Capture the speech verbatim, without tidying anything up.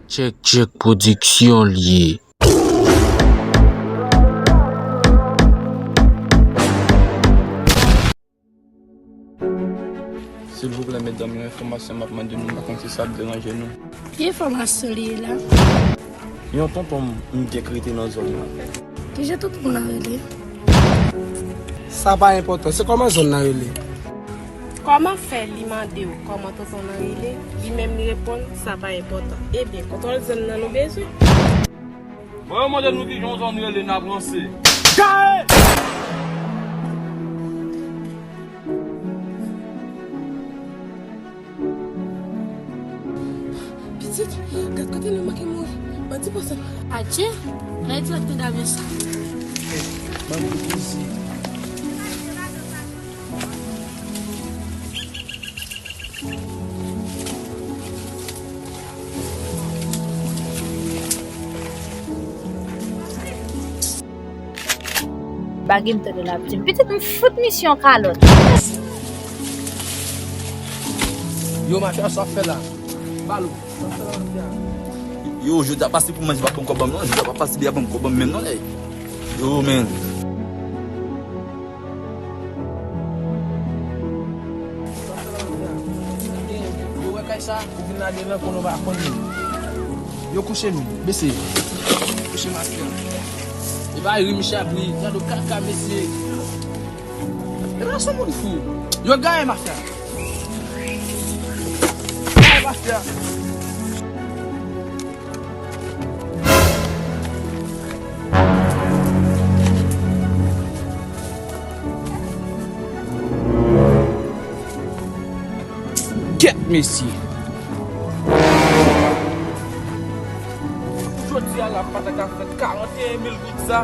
Tchèk, tchèk, pwodiksyon l ye. Silvouplè, medam, yon enfòmasyon m ap mande nou, m pa konn si sa ap deranje nou. Ki enfòmasyon li ye la? Yon tonton m, m gen k rete nan zòn nan. Kijan tonton nan rele? Sa pa enpòtan, se kòman zòn nan rele? Kòman fè li mande w kòman tonton nan rele, li menm li reponn, sa pa enpòtan? Ebyen, kontwòl zòn nan nou bezwen. Bon, yo mande nou kijan zòn rele, n ap ranse. Gaye! Pitit, gad kote nou manke mouri. Bandi pase. Adje, ann al di l ap tande avyon sa. Bandi pase. Bagay m tande l ap di m, pitit m fout misye yon kalòt. Yo, mafya, sa w ap fè la? Balo. Yo, jodi a pase pou manje, pa ban m kòb ban m non. Jodi a pa pase, pa ban m kòb ban m menm non, nèg. Yo, men. Yo wè kay sa, ou vin ladan l, konnen w pa konnen. Yo kouche nou, bese. Kouche mafya. E pa ri, misye ap ri. Gade kaka, mesye. E pa sou moun fou. Yo gaye mafya. Gaye mafya. Kèt, mesye! Jodi a la, m pa ta ka fè karanteyen mil goud sa.